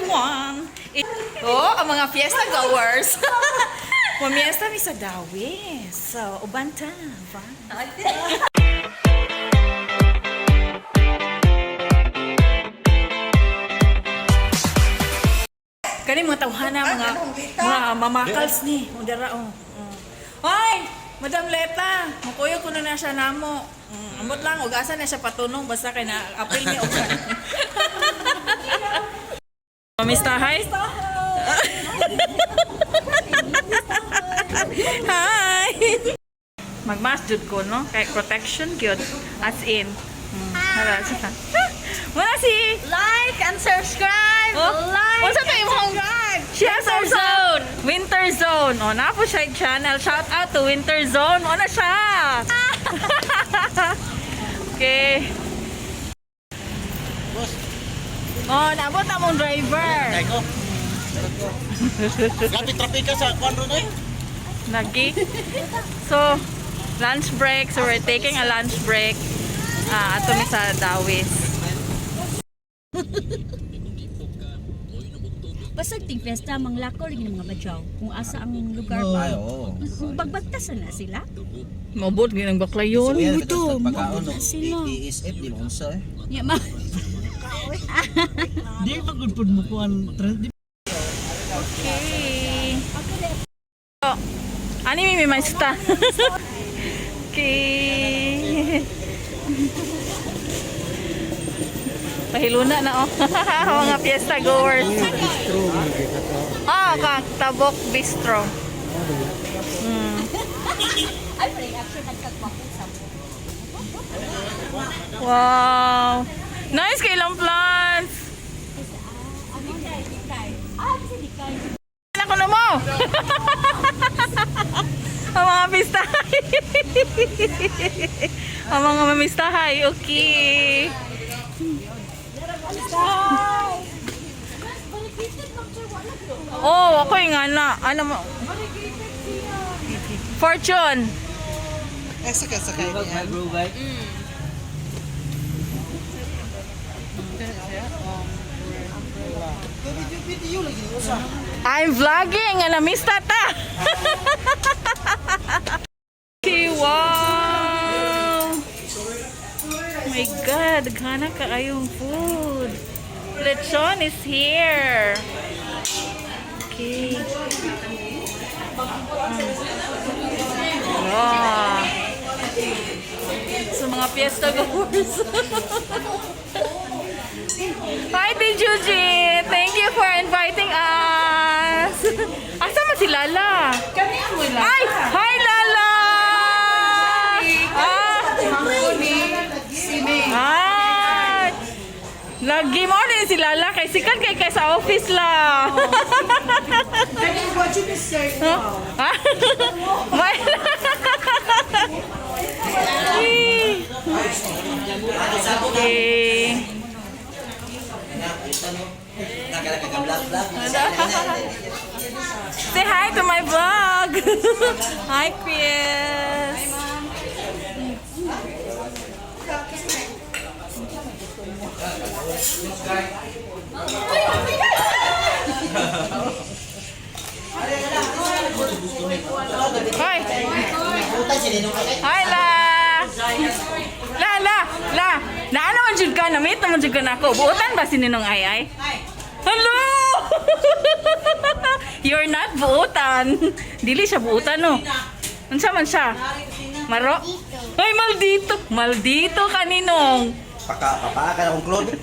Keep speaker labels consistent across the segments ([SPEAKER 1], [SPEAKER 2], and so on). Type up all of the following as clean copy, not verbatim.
[SPEAKER 1] everyone! Oh, ang mga fiesta goers. Mamiesta mi sa Dawis. So, uban ta. Bye. Kani mga tawhana, mga mamakals ni. Udara oh. Hoy, Madam Leta, mukuyo ko na na siya namo. Ambot lang og asa na siya patunong basta kay na apil ni og. Mamistahay? Hi. Magmask jud ko, no? Kay protection gyud, as in. Hala siya. Wala si
[SPEAKER 2] Like and subscribe!
[SPEAKER 1] Oh,
[SPEAKER 2] Like
[SPEAKER 1] unsa to
[SPEAKER 2] and
[SPEAKER 1] imong-
[SPEAKER 2] subscribe!
[SPEAKER 1] She has
[SPEAKER 2] Winter
[SPEAKER 1] also
[SPEAKER 2] Zone!
[SPEAKER 1] Winter Zone. O, na po siya yung channel. Shout out to Winter Zone. O na siya. Okay. Oh, naabot na mong driver.
[SPEAKER 3] Ko. Grabe trapika sa kwan ron eh.
[SPEAKER 1] Nagi. So, lunch break. So, we're taking a lunch break. Ah, ato mi sa Dawis.
[SPEAKER 4] Basta ting fiesta manglakaw lagi ng mga badyaw kung asa ang lugar ba.
[SPEAKER 3] Ay, oo.
[SPEAKER 4] Bagbagtasan na sila.
[SPEAKER 1] Maubot gyud ang baklayon.
[SPEAKER 3] Ito, pagkaon
[SPEAKER 4] na sila.
[SPEAKER 3] DSF di mo unsa eh.
[SPEAKER 4] Ya ma.
[SPEAKER 5] Di pa gud pud mo kuan.
[SPEAKER 1] Okay. Oh, ani mi may maista. Okay. Pahiluna na oh. Mga fiesta goers. Ah, ka Tabok Bistro.
[SPEAKER 4] Ay, pre, actually nagkagwapo sa
[SPEAKER 1] Wow. Nice kay ilang plants.
[SPEAKER 4] Ano dikay? Ah, kasi dikay.
[SPEAKER 1] Ako na mo. Ang mga mistahay. Ang mga mamistahay. Okay. Oh, ako yung nga na. Ano mo? Fortune.
[SPEAKER 5] Eh, sakay sakay niya.
[SPEAKER 3] Video lagi ni usa.
[SPEAKER 1] I'm vlogging. Ano, mista ta. Okay, wow. My God, gana kaayong food. Lechon is here. Okay. Wow. So mga fiesta goers. Hi, Juji! Thank you for inviting us! Asa man si Lala? Ay! Hi, Lala! Ah! Ah! Lagi mo din si Lala kay sikat kay kay sa office la. Huh? Ah? Okay. Say hi to my vlog. Hi, Chris. Hi. Hi, La. La, La, La. Naano man jud ka? Na-meet naman jud ka na ako. Buotan ba si Ninong Ay Ay? Hello! You're not buotan. Dili siya buotan, no? Unsa man siya? Maro? Ay, maldito. Maldito ka, Ninong.
[SPEAKER 3] Paka papa ka na kong clone.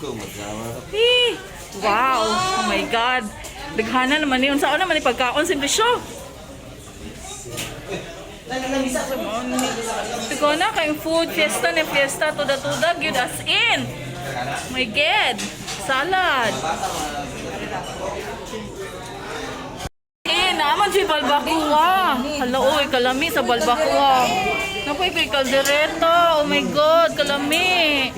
[SPEAKER 3] Ko magsawa.
[SPEAKER 1] Eh, wow. Oh my God. Daghana naman ni. Unsa naman ni pagkaon simple siya. Tigo na kayong food fiesta ni fiesta tuda-tuda gyud, as in. My God. Salad. Eh, naman si balbacoa. Hala, oy, kalami sa balbacoa. Napoy kay kaldereta. Oh my God, kalami.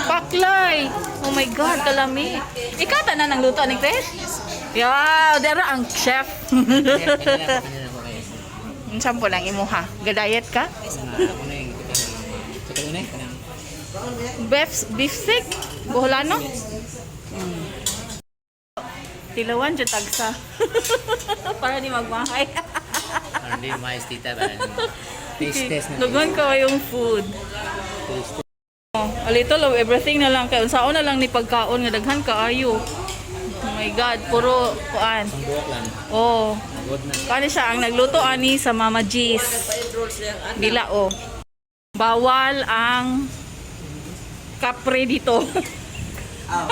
[SPEAKER 1] Paklay. Oh my God, kalami. Ikaw tanan ang luto ni Chris? Yeah, dera ang chef. Unsa po lang imo ha? Gadayet ka? Beef, beef stick? Boholano? Tilawan dyan tagsa. Para di magmahay.
[SPEAKER 6] Hindi mais, tita ba? Taste test na.
[SPEAKER 1] Lugon ko yung food.
[SPEAKER 6] Taste test.
[SPEAKER 1] Oh, a little of everything na lang kay unsaon na lang ni pagkaon nga daghan kaayo. Oh my God, puro kuan.
[SPEAKER 6] Ang buhok lang.
[SPEAKER 1] Oh,
[SPEAKER 6] Good na.
[SPEAKER 1] kuan siya ang nagluto ani sa Mama G's. Bilao. Bawal ang kapre dito.
[SPEAKER 3] Ah,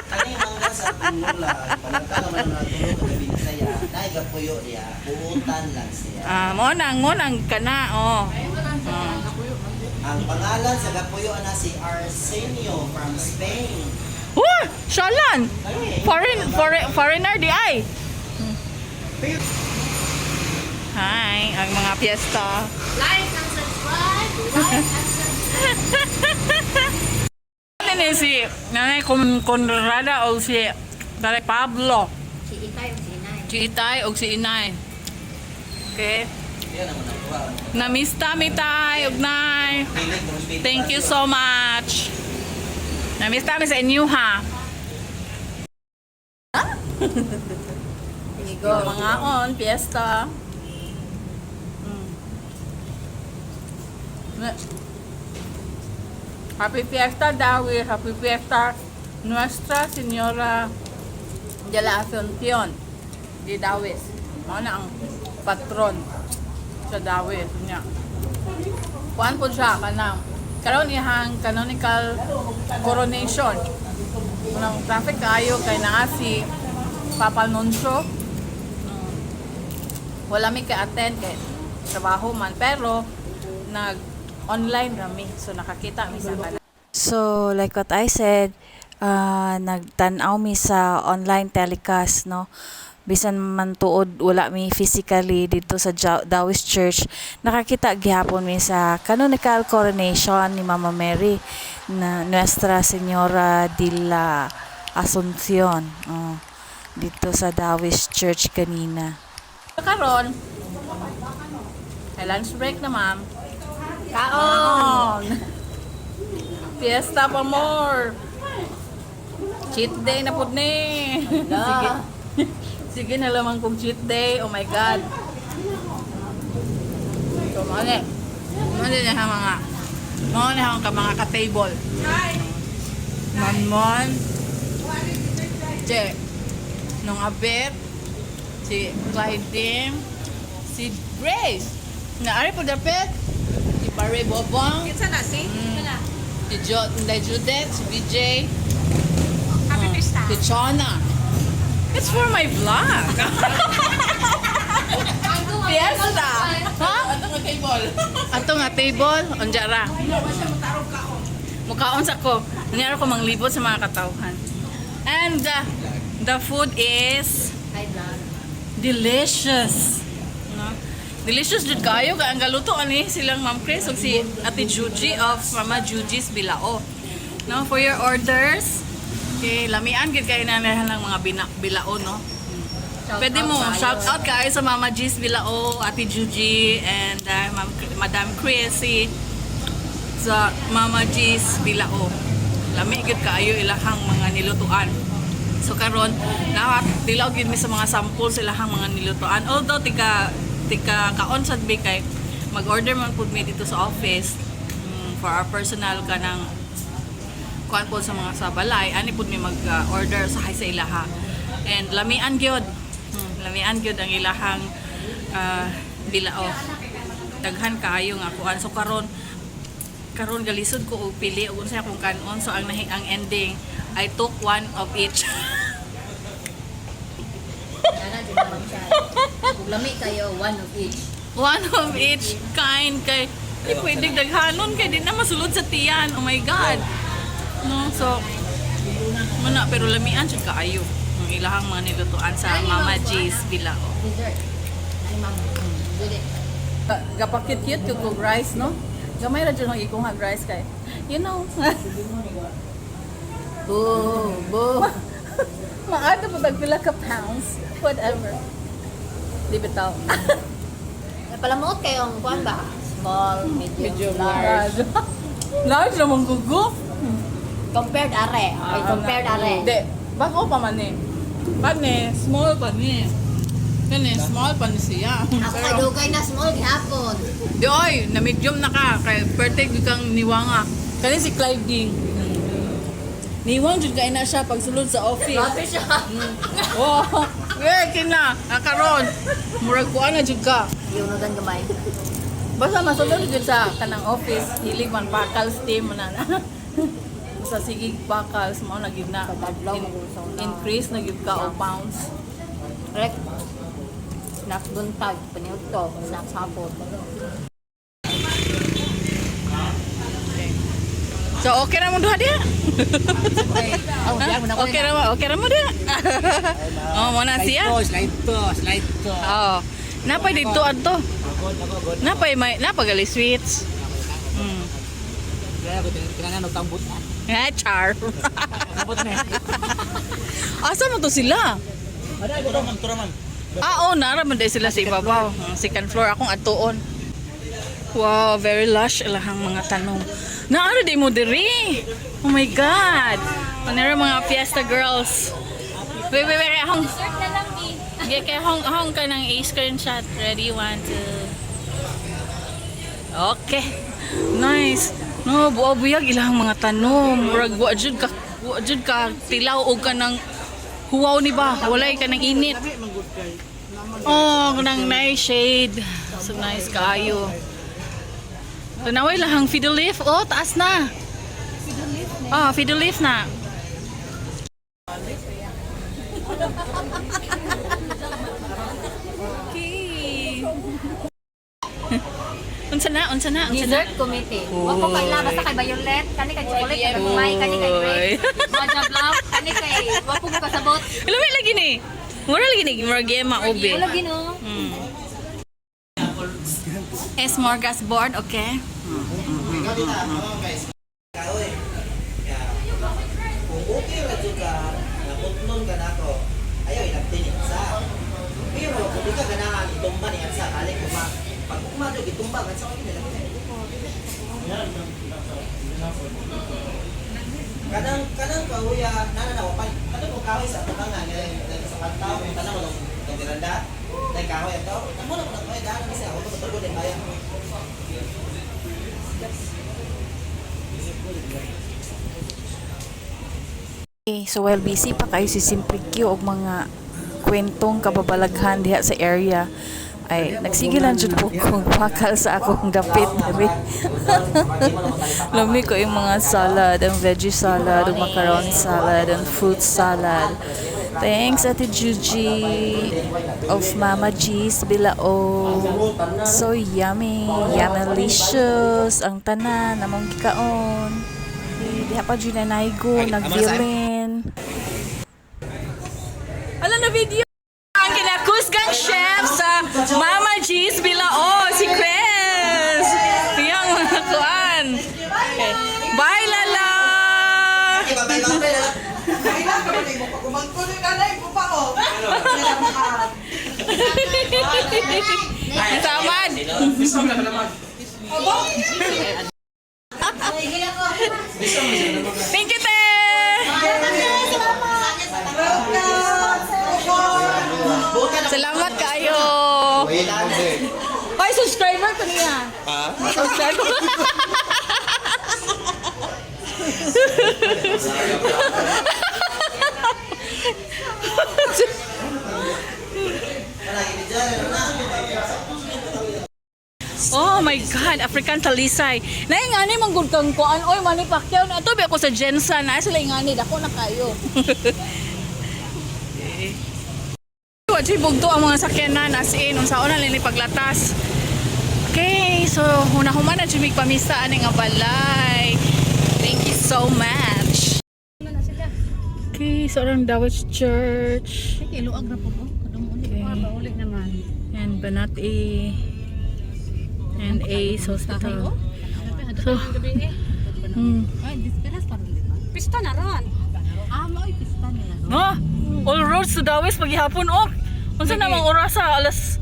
[SPEAKER 3] kani mangga sa tinula, palangka naman ang natulog ang gabi saya. Dai gapuyo niya, buutan lang siya.
[SPEAKER 1] Ah, mo nang kana oh. Ah.
[SPEAKER 3] Ang pangalan sa gapuyo ana si Arsenio from Spain.
[SPEAKER 1] Huh, Shalan. Foreigner di ay. Hi, ang mga piyesta.
[SPEAKER 2] Like and subscribe! Like and subscribe!
[SPEAKER 1] Ano ni si Nanay Conrada o si Tatay Pablo?
[SPEAKER 4] Si Itay o si Inay.
[SPEAKER 1] Si Itay o si Inay. Okay.
[SPEAKER 3] Yan ang mga kuha.
[SPEAKER 1] Namista mi tay ug nay.
[SPEAKER 3] Dili ko respeto.
[SPEAKER 1] Thank you so much. Namista mi sa inyo ha. Go. Mga on, fiesta. Happy Fiesta, Dawi. Happy Fiesta, Nuestra Señora de la Asuncion de Dawis. Mao na ang patron sa Dawis niya. Kuan po siya kanang karon ihang canonical coronation. Unang traffic kaayo kay naa si Papa Nuncio. Wala mi ka-attend kay trabaho man pero nag online rami so nakakita mi sa kanan.
[SPEAKER 7] So, like what I said, nagtan-aw mi sa online telecast, no? Bisan man tuod wala mi physically dito sa Dawis Church, nakakita gihapon mi sa canonical coronation ni Mama Mary na Nuestra Señora de la Asuncion. Oh, dito sa Dawis Church kanina.
[SPEAKER 1] Karon ay lunch break na, ma'am. Kaon. Fiesta pa more. Cheat day na pud ni. Sige. Sige na lamang kung cheat day. Oh my God. So, mga ni. Mga ni ha mga. Mga ni ha ka mga ka-table. Manmon. Che. Nung abet. Si Clyde. Si Grace. Na ari po dapit. Si Pare Bobong.
[SPEAKER 2] Kinsa na si?
[SPEAKER 1] Si Jo, Inday Judith, si BJ,
[SPEAKER 2] Happy Fiesta!
[SPEAKER 1] si Chona. It's for my vlog. Fiesta. Ha? Ato nga table. Ato nga table, unja ra. Mukaon sa ko. Nangyari ko manglibot sa mga katawhan. And the food is
[SPEAKER 4] Hi, vlog.
[SPEAKER 1] delicious. No? Delicious jud kayo kay ang galuto ani silang Ma'am Chris ug si Ate Juji of Mama Juji's Bilao. No, for your orders. Okay, lamian gid kayo na ng mga bilao, no.
[SPEAKER 4] Shout
[SPEAKER 1] Pwede
[SPEAKER 4] out
[SPEAKER 1] mo
[SPEAKER 4] sa'yo.
[SPEAKER 1] shout out kayo sa Mama G's Bilao, Ate Juji and Ma'am Madam Chris si sa Mama G's Bilao. Lami gid kaayo ilahang mga nilutuan. So karon nahat dilaw gid mi sa mga sample sa ilahang mga nilutuan. Although tika tika kaon sad mi kay mag-order man pud mi dito sa office for our personal kanang kuan po sa mga sa balay ani pud mi mag-order sa sa ilaha. And lamian gyud. Lamian gyud ang ilahang bilao. Daghan kaayo nga kuan. So karon karon galisod ko og pili og unsa akong kanon, so ang ang ending, I took one of each.
[SPEAKER 4] Yana, dyan naman siya. Kung lami kayo, one of each.
[SPEAKER 1] One of each kind kay di pwede daghanon kay di na masulod sa tiyan. Oh my God. No, so muna pero lamian jud kaayo ang ilahang mga nilutuan sa Mama G's Bilao.
[SPEAKER 4] Dessert. Ay, ma'am. Good eh.
[SPEAKER 1] Gapakit-cute ko kog rice, no? Gamay ra jud ang ikuha rice kay. You know.
[SPEAKER 4] Boo! Boo!
[SPEAKER 1] Maada pa tag pila ka pounds, whatever. Di bitaw.
[SPEAKER 4] Ay, palamuot kayong kuan ba? Small, medium, large.
[SPEAKER 1] Large. Large na mong gugo.
[SPEAKER 4] Compared are. Ay, compared are.
[SPEAKER 1] Hindi. Bago pa man eh. Pane, small pa ni. Kani, small pa ni siya.
[SPEAKER 2] Ako kay dugay na small gihapon.
[SPEAKER 1] Di oy, na medium na ka. Kay perfect gyud kang niwanga. Kani si Clive Ding. Niwang jud kay na siya pagsulod sa office.
[SPEAKER 4] Grabe siya.
[SPEAKER 1] Oh, eh kina, nakaron. Murag kuan na jud ka.
[SPEAKER 4] Yunugan gamay.
[SPEAKER 1] Basta masulod jud sa kanang office, hilig man pakal steam man na. Basta sige pakals mao na gyud na.
[SPEAKER 4] Pagkadlaw, magusaw na.
[SPEAKER 1] Increase na gyud ka og pounds.
[SPEAKER 4] Rek. Snack buntag, paniudto, snack hapon.
[SPEAKER 1] So okay ra mo duha diha?
[SPEAKER 4] Oh,
[SPEAKER 1] Okay ra mo diha. Oh, mo na siya.
[SPEAKER 6] Slide to, slide to.
[SPEAKER 1] Oo. Napay dito adto. Napay may napagali sweets.
[SPEAKER 6] Kaya ko tinanong tambot na.
[SPEAKER 1] Eh, char.
[SPEAKER 6] Tambot na.
[SPEAKER 1] Asa man to sila?
[SPEAKER 3] Turaman, turaman.
[SPEAKER 1] Ah, oh, nara man day sila sa ibabaw. Ang second floor akong atuon. Wow, very lush ilahang mga tanom. Naara di mo diri. Oh my God. Panera mga fiesta girls. Wait, wait, wait. Hong,
[SPEAKER 2] Dessert na lang ni.
[SPEAKER 1] okay, kay hong, hong ka ng a screenshot. Ready, one, two. Okay. Nice. No, buo buyag ilang mga tanom. Murag wa jud ka tilaw og ka ng huwaw ni ba? Walay ka ng init. Oh, nang nice shade. So nice kaayo. Tanaway lahang fiddle leaf. Oh, taas na. Oh, fiddle leaf na. Okay. Unsa na? Unsa na? Unsa na?
[SPEAKER 4] Dessert committee. Wa ko kaila basta kay Violet, kani kay chocolate, kay may, kani kay grape. Mga black, kani kay wa ko kasabot.
[SPEAKER 1] Lami lagi ni. Mura lagi ni, mura gema ube.
[SPEAKER 4] Wala gino.
[SPEAKER 1] Smorgasbord, okay?
[SPEAKER 3] Ikaw dito, oh, guys. Kahoy. Ya. Kung okay ra jud ka, naputlon ka nako. Ayaw ilabti ni sa. Pero kung di ka ganahan itumba ni sa kali kuma. Pag ugma jud itumba kan sa kini lang. Kanang kanang kahuya nana na pa kanang kung kahoy sa tubangan nga sa kantaw kung tanaw lang tong veranda nay kahoy ato amo na ko kahoy daan kasi ako matulog din bayan.
[SPEAKER 7] Okay, so while busy pa kayo si Simple Q og mga kwentong kababalaghan diha sa area, ay nagsige lang jud po kong pakal sa akong dapit diri. Lami ko yung mga salad, ang veggie salad, ang macaroni salad, ang fruit salad. Thanks, Ate Juji of Mama G's Bilao. So yummy, yummalicious ang tanan among gikaon. Diha pa jud na naigo, nagbilin.
[SPEAKER 1] Ala na video! Ang kinakusgang chef sa Mama G's Bilao, si Chris! Yang mga kuan. Okay. Bye, Lala!
[SPEAKER 3] Bye bye bye.
[SPEAKER 1] Samad! Thank you, te! Salamat kayo! Ay, subscriber ko niya! Subscriber. Oh my God, African talisay. Naingani man gud kang kuan oy Manny Pacquiao na to ako sa Jensen na sila ingani dako na kayo. Wa jud bugto ang mga sakyanan as in unsaon na nila paglatas. Okay, so hunahuman na jud mig pamisa ani nga balay. Thank you so much. Okay, so ang Dawit Church.
[SPEAKER 4] Ay, luag ra po ko. Kadung uli
[SPEAKER 1] Okay.
[SPEAKER 4] pa uli naman.
[SPEAKER 1] And Banat A and Ace Hospital. So,
[SPEAKER 4] Ay, disperas pa ron di ba? Pista na ron. Ah, maoy pista nila.
[SPEAKER 1] No, all roads to Dawis paghihapon oh. Unsa namang oras sa alas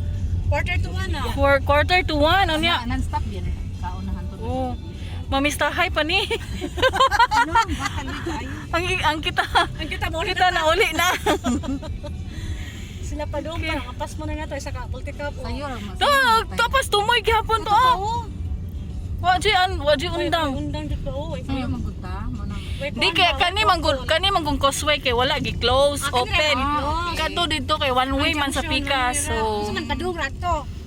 [SPEAKER 4] 12:45 na.
[SPEAKER 1] 4:45 unya.
[SPEAKER 4] Non-stop yan. Kaunahan to.
[SPEAKER 1] Oh. Mamistahay pa ni. Ang kita.
[SPEAKER 5] Ang kita mo
[SPEAKER 1] Kita na uli na.
[SPEAKER 5] Sila pa doon, parang apas mo na nato sa ka, multi-cup.
[SPEAKER 4] Sayo ra mo.
[SPEAKER 1] To, tapos tumoy gihapon to. Oh. Wa jud an, wa jud undang.
[SPEAKER 5] Undang dito, oh.
[SPEAKER 4] Sayo man gud ta, mo na.
[SPEAKER 1] Di kay kani manggod kani manggong causeway kay wala gi close,
[SPEAKER 4] Ah, kani
[SPEAKER 1] open.
[SPEAKER 4] ra, close.
[SPEAKER 1] Kadto didto kay one way man sa Pikas. So
[SPEAKER 2] Gusto man padung rato.